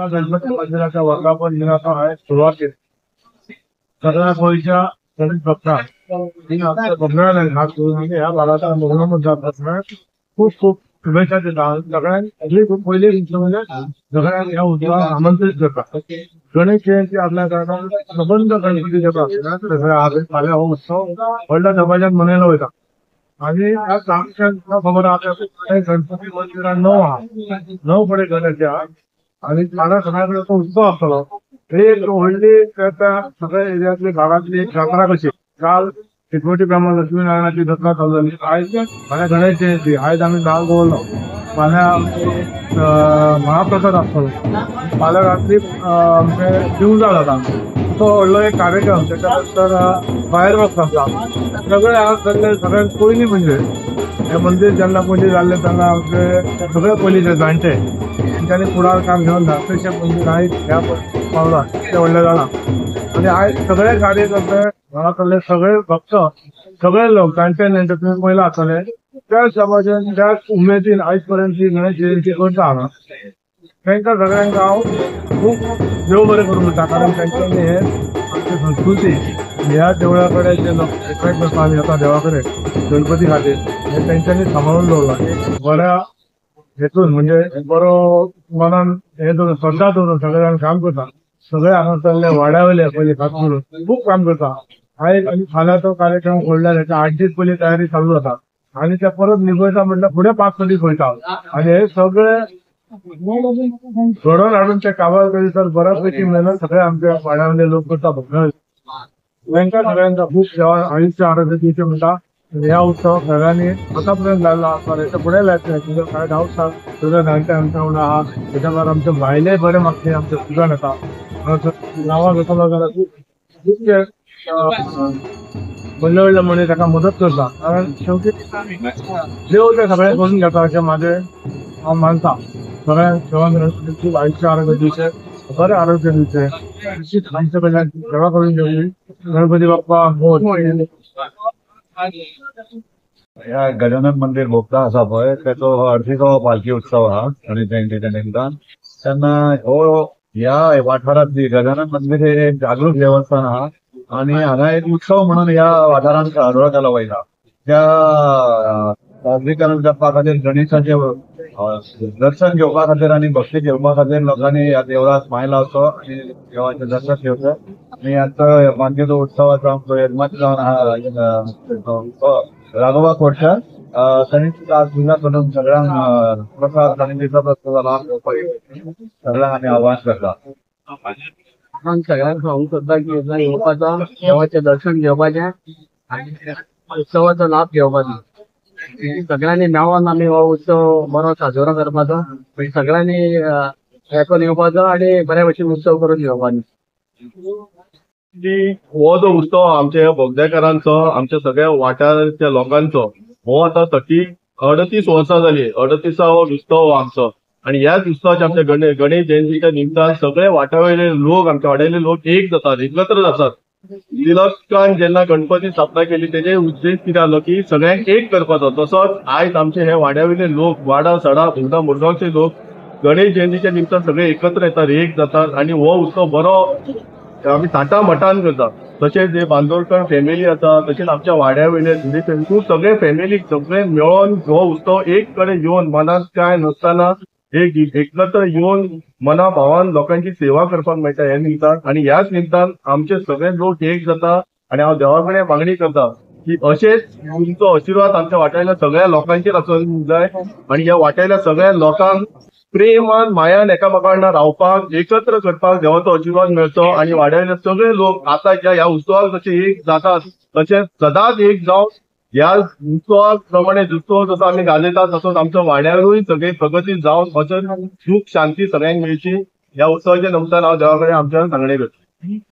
भोगता गणपती मंदिराच्या वर्धापन दिनाचो हांवें सुरवात केली. सगळ्या गोंयच्या गणेश भक्तांक खास करून ह्या भागाच्या मुद्दा खूब खूब शुभेच्छा दिता. सगळ्यांक पयली म्हणजे सगळ्यांक ह्या उत्सवाक आमंत्रित करता. गणेश जयंती आपल्या कारणान सबंद गणपती जेका फाल्यां हो उत्सव व्हडल्या दबाज्यान मनयलो वयता. आनी ह्या सामक्या खबर आसा गणपती मंदिरान 9 आहा, 9 कडेन गणेश आहा आनी फाल्यां सगळ्या कडेन तो उत्सव आसतलो. एक व्हडली त्या सगळ्या एरियांतली भागांतली एक जात्रा कशी. काल एकवटी प्रमाण लक्ष्मीनारायणाची जात्रा चालू जाली. आयज फाल्यां गणेश जयंती, आयज आमी नाल दवरलो. फाल्यां महाप्रसाद आसतलो. फाल्यां रात्री आमचे दिवजा जाता. तो व्हडलो एक कार्यक्रम. त्याच्या नंतर फायर वर्क्स आसता. सगळे हांगा सगळ्यांत पयलीं म्हणजे हे मंदीर जेन्ना पयलीं जाल्लें तेन्ना आमचे सगळे पयलींचे जाणटे तेंच्यांनी फुडारकार घेवन धाकटेशें मंदीर आयज ह्या पावलां तें व्हडलें जालां. आनी आयज सगळे कार्यकर्ते हांगा सगळे भक्त सगळे लोक जाणटे नेणटे तुमी पयला आसतले त्या समाजान त्याच उमेदीन आयज पर्यंत ही गणेश जयंती करता हांगा. तांकां सगळ्यांक हांव खूब देव बरें करूं म्हणटा, कारण तांच्यांनी हे आमची संस्कृती ह्या देवळा कडेन जे लोक एट्रेक्ट करता आमी येता देवा कडेन गणपती खातीर हे तेंच्यांनी सांबाळून दवरलां. बऱ्या हेतून म्हणजे बरो मनान हे दवरून श्रद्धा दवरून सगळे जाण काम करता. सगळे हांगासरले वाड्या वयले पयलीं खास करून खूब काम करता. आयज आनी फाल्यां तो कार्यक्रम व्हडलो तेच्या 8 दीस पयलीं तयारी चालू जाता आनी ते परत निभयता म्हटल्यार फुडें 5-6 दीस वयता. आनी हे सगळे घडोवन हाडून ते काबार करीसर बऱ्यापैकी मेहनत सगळे आमच्या वाड्या वयले लोक करता. भक्त तांकां सगळ्यांचा खूब देवा आयुश्य आरोग्य दिवचें म्हणटा. ह्या उत्सवाक सगळ्यांनी आतां पर्यंत जाल्लो आसा, हेच्या फुडें जातलें कांय डावट ना. सगळे जाणटे आमच्या वांगडा आहा. तेच्या भायर आमचे भायले बरे मागचे आमचे स्टुडंट येता नांवां घेतलो जाल्यार खूब खुबशे व्हडले व्हडले मनीस ताका मदत करता. कारण शेवटी देव ते सगळें करून घेता अशें म्हाजें हांव मानता. सगळ्यांक देवान खूब आयुश्य आरोग्य दिवचें, बरें आरोग्य दिवचें, अशीच आमच्या कडल्यान सेवा करून घेवची. गणपती बाप्पा मोरया. ह्या गजानन मंदिर भोगता आसा पळय तेचो 38वो पालखी उत्सव आहा गणेश जयंतीच्या निमतान. तेन्ना हो ह्या वाठारांतली गजानन मंदिर हे एक जागृत देवस्थान आहा आनी हांगा एक उत्सव म्हणून ह्या वाठारांत साजरो केलो वयता. त्या साजरीकरण करपा खातीर गणेशाचे दर्शन घेवपा खातीर आनी भक्ती घेवपा खातीर लोकांनी ह्या देवळाक माय लावचो आनी देवाचें दर्शन घेवचें. आनी आतां मागीर उत्सवाचो आमचो येजमान जावन आहा राघोबा खोडकर तांणी आज पुजा करून सगळ्यांक प्रसाद आनी दिसप जाला सगळ्यांक आमी आव्हान करता. सगळ्यांक सांगूंक सोदता की येवपाचो, देवाचें दर्शन घेवपाचें आनी उत्सवाचो लाभ घेवपाचो. सगळ्यांनी मेळोन आमी हो उत्सव बरो साजरो करपाचो. सगळ्यांनी एकूण येवपाचो आनी बऱ्या भशेन उत्सव करून घेवपाचो. हो जो उत्सव आमच्या बोगदेकारांचो, आमच्या सगळ्या वाठाराच्या लोकांचो, हो आतां 38 वर्सां जाली. 38वो उत्सव आमचो. आनी ह्याच उत्सवाच्या आमच्या गणेश जयंतीच्या निमतान सगळे वाठारावयले लोक, आमच्या वाड्यावयले लोक एक जातात, एकत्र जातात. तिलकान जेन्ना गणपती स्थापना केली तेजे उद्देश कितें आसलो की सगळ्यांक एक करपाचो. तसोच आयज आमचे हे वाड्यावयले लोक, वाडा सडा भोगदा मुरगांवचे लोक गणेश जयंतीच्या निमतान सगळे एकत्र येतात, एक जातात आनी हो उत्सव बरो आमी थाटा मटान करता. तशेंच जे बांदोडकर फॅमिली आसा, तशेंच आमच्या वाड्या वयले खूब सगळे फॅमिली सगळे मेळोन हो उत्सव एक कडेन येवन मनात कांय नासतना एक एकत्र येवन मना भावान लोकांची सेवा करपाक मेळटा ह्या निमतान. आनी ह्याच निमतान आमचे सगळे लोक एक जाता. आनी हांव देवा कडेन मागणी करता की अशेंच तुमचो आशिर्वाद आमच्या वाट्याच्या सगळ्या लोकांचेर आसूंक जाय आनी ह्या वाट्याच्या सगळ्या लोकांक प्रेमान मायान एकामेकांना रावपाक एकत्र करपाक देवाचो आशिर्वाद मेळचो. आनी वाड्यावयले सगळे लोक आतां ज्या ह्या उत्सवाक जशे एक जातात तशें सदांच एक जावन ह्या उत्सवा प्रमाणे उत्सव जसो आमी गाजयतात तसोच आमच्या वाड्यारूय सगळी प्रगती जावन अशें सूख शांती सगळ्यांक मेळची. ह्या उत्सवाच्या निमतान हांव देवा कडेन आमच्या सांगणें करता.